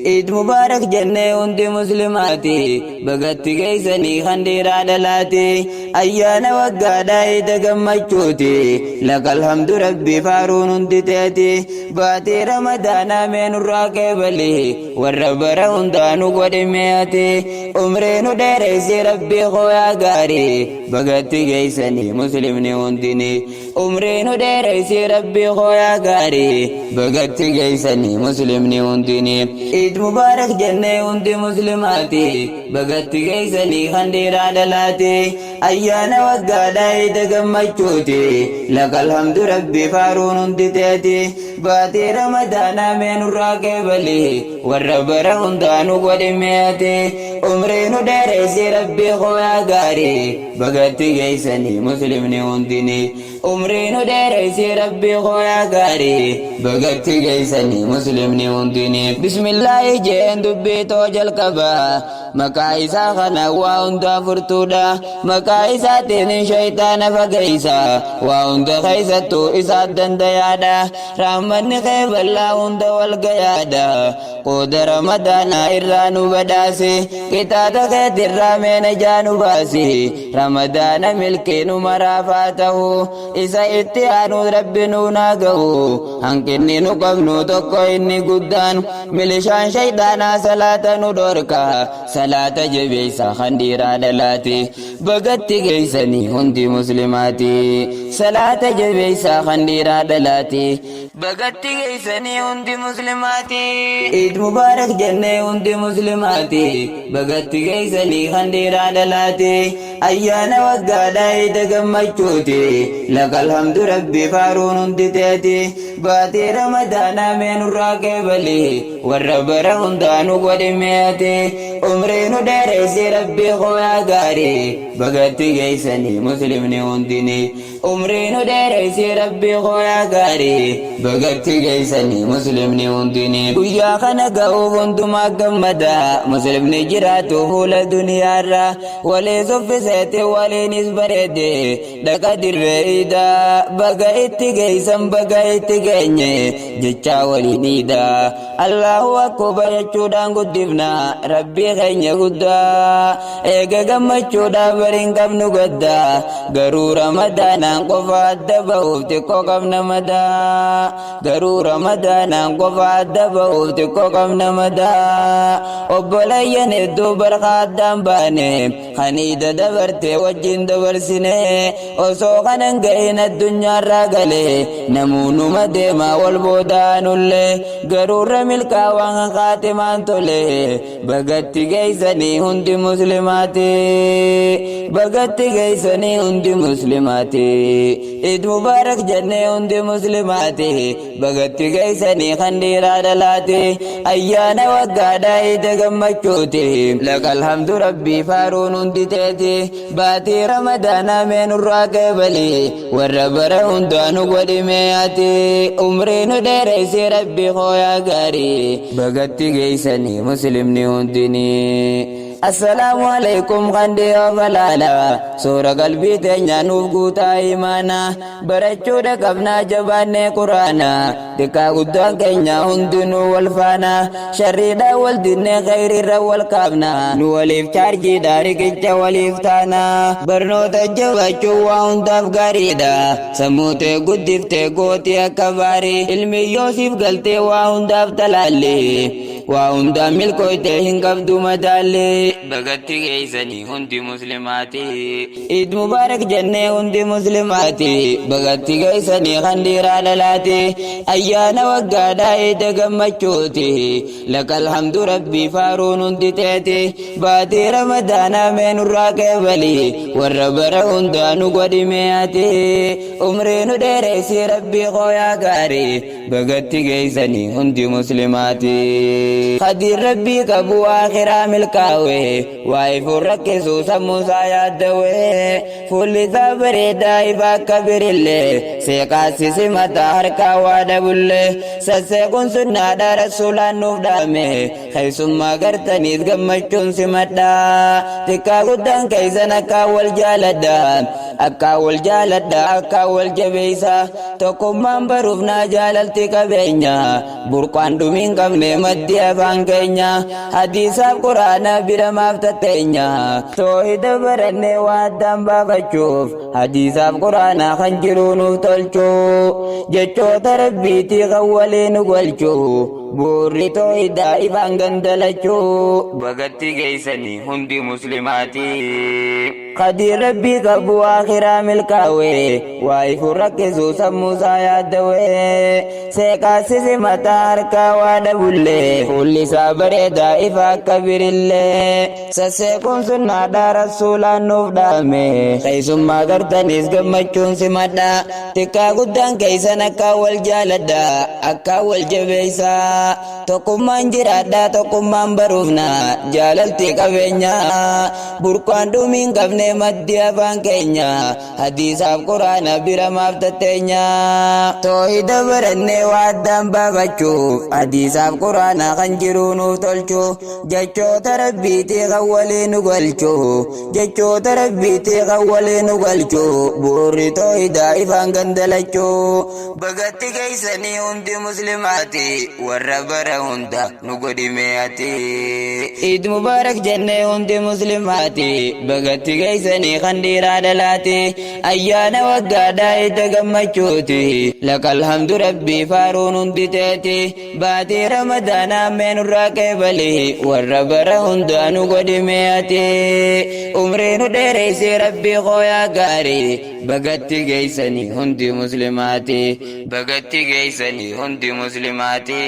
Iid mubaarak jennee hundi muslimaati. Bagatti geessanii kan dhiiraa dhalaati. Ayyaana waggaadhaa iida gammachuuti. Lakal hamdu rabbi faaruun hundi teeti. Baatii ramadaanaa mee nurraa qeebali. Warra bara hundaa nu godhi mee ati. Umrii nu dheeressi rabbii kooyaa gaarii. Bagatti geessanii muslimni hundini. Umrii nu dheereysi rabbii koo yaa gaarii bagatti geeysanii muslimni hundini Eid Mubarak jennee hundi muslimaati bagatti geeysanii kan dhiiraa dhalaati ayyaana waggaadha iida gammachuuti lakal hamdu rabbii faaruun hundi teeti baatii ramadaanaa mee nurraa qeebali warra bara hundaa nu godhi mee ati umrii nu dheereysi rabbii koo yaa gaarii Bagatti geeysanii muslimni hundini umrii nu dheereysi rabbii koo yaa gaarii bagatti geeysanii muslimni hundini bismillaahi jeen dubbii too jalqaba maqaa isaa kana waa hundaa furtuudha maqaa isaatiin shayxaana fageeysa waa hunda keeysattuu isaa dandayaadha rahmanni kee bal'aa hunda wal gayaadha Qooda Ramadaanaa irraa nu badhaasi, qixaaxa keetirraa mee najaa nu baasi. Ramadaana milkii nu maraaf haa ta'u, isa itti aanu Rabbi nuun haa ga'u. Hanqinni nu qabnu tokko inni guddaan, milishaan shayxaanaa salaata nu dhorka. Salaata jabeessa kan dhiiraa dhalaati, bagatti geessanii hundi muslimaati. Salaata jabeessa kan dhiiraa dhalaati. Bagatti geessanii hundi muslimaati. Eid Mubarak jennee hundi muslimaati. Bagatti geessanii kan dhiiraa dhalaati. Ayyaana waggaadha iida gammachuuti. Lakal hamdu rabbi faaruun hundi teeti. Baatii ramadaanaa mee nurraa qeebali. Warra bara hundaa nu godhi mee ati. Umrii nu dheeressi rabbi kooyaa gaarii. Bagatti geessanii muslimni hundini. Umrii nu dheereysi rabbii koo yaa gaarii bagatti geeysanii muslimni hundini guyyaa kana ga'uuf hundumaa gammada muslimni jiraatu fuula duniyaarra walii suffiseeti waliinis bareede dhaqa dirree iidaa baga itti geeysan baga itti geenye jechaa waliin iidaa Allahu akkubar jechuudhaan guddifna rabbii keenya guddaa eega gammachuudhaan bariin qabnu gadda garuu ramadaanaan qofa adda bahuuf xiqqoo qabna madaa garuu ramadaanaan qofa adda bahuuf xiqqoo qabna madaa obboleeyyan hedduu barqa addaan baane kan iida dabarte wajjin dabarsine osoo kanan gahin addunyaarraa gale namuunuma deemaa wal boodaanullee garuurra milkaawaan kan kaatimaan tole bagatti geeysanii hundi muslimaati bagatti geeysanii hundi muslimaati Eid Mubarak jennee hundi muslimaati Bagatti geessanii kan dhiiraa dhalaati ayyaana waggaadhaa iida gammachuuti lakal hamdu rabbii faaruun hundi teeti baatii ramadaanaa mee nurraa qeebali warra bara hundaa nu godhi mee ati umrii nu dheeressi rabbi kooyaa gaarii bagatti geessanii muslimni hundinii. Assalaamu alaikum kan dhiyoo falaala suura qalbii teenyaa nuuf guutaa imaana Barachuudha qabnaa jabaannee quraana xiqqaa guddaan keenya hundinuu wal faana sharriidhaan wal dinnee khayriirra wal kaafna nu waliif chaarjiidha riqicha waliif taana barnoota jabaachuu waa hundaaf gaariidha sammuu tee guddiftee gootii akka baarii ilmi yoo siif galtee waa hundaaf talaalli waa hundaan milkooytee hin qabdu madaalli bagatti geessanii hundi muslimaati. Eid Mubarak jennee hundi muslimaati bagatti geessanii kan dhiiraa dhalaati ayyaana waggaadhaa iida gammachuuti lakal hamdu rabbii faaruun hundi teeti baatii ramadaanaa mee nurraa qeebali warra bara hundaa nu godhi mee ati umrii nu dheeressi rabbii koo yaa gaarii bagatti geessanii hundi muslimaati khadiir rabbii qabu akhiraa milkaawe Waa ifuun rakkisu sammuu isaa yaaddawe fuulli isaa bareedaa ifa akka birillee seeqaasisi simataa harkaa waa dhabullee sasseequun sunnaadha rasuulaan nuuf dhaame keessummaa gartaniis gammachuun simadha xiqqaa guddaan keessan akkaan wal jaaladha. Akkaan wal jaaladha akkaan wal jabeeysa. Tokkummaan baruufnaa jaalalti qabeenya. Burqaan dhumiin qabne maddi afaan keenya. Hadiisaaf quraana bira maaf tatteenya. Toohida barannee waa addaan baafachuuf. Hadiisaaf quraana kan jiru nuuf tolchuu. Jechoota rabbiitii kan walii nu galchuu. Buurri toohidaa ifaan gandalachuu. Bagatti geessanii hundi muslimaati. Qadiir rabbii qabu akhiraa milkaa'e. Waa ifu rakkisu sammuu isaa yaaddawee. Seeqaasisi mataa harkaa waa dhabullee. Fuulli isaa bareedaa ifa akka birillee. Sasseequun sunnaadhaa rasuulaan nuuf dhaame. Keessummaa gartaniis gammachuun simadha. Xiqqaa guddaan keessan akka wal jaaladha. Akka wal jabeessa. Tokkummaan jiraadha tokkummaan baruufna. Jaalalti qabeenya. Burqaan dhumiin qabne maddi afaan keenya. Hadiisaaf quraana bira maaf tatteenya. Toohida barannee waa addaan baafachuuf. Hadiisaaf quraana kan jiru nuuf tolchu. Jechoota rabbiitii kan walii nu galchu. Jechoota rabbiitii kan walii nu galchu. Bu'uurri toohidaa ifaan gandalachuu. Bagatti geessanii hundi muslimaati. Warra bara hunda nu godhime ati. Iid mubaarak jennee hundi muslimaati. Bagatti geessanii kan dhiiraa dhalaati. Ayyaana waggaadhaa itti gammachuuti. Lakal hamdu rabbii faaruun hundi teeti. Baatii ramadaanaa mee nurraa qeebali. Warra bara hundaa nu godhime ati. Umrii nu dheereysee rabbii kooyaa gaarii. Bagatti geessanii hundi muslimaati. Bagatti geessanii hundi muslimaati.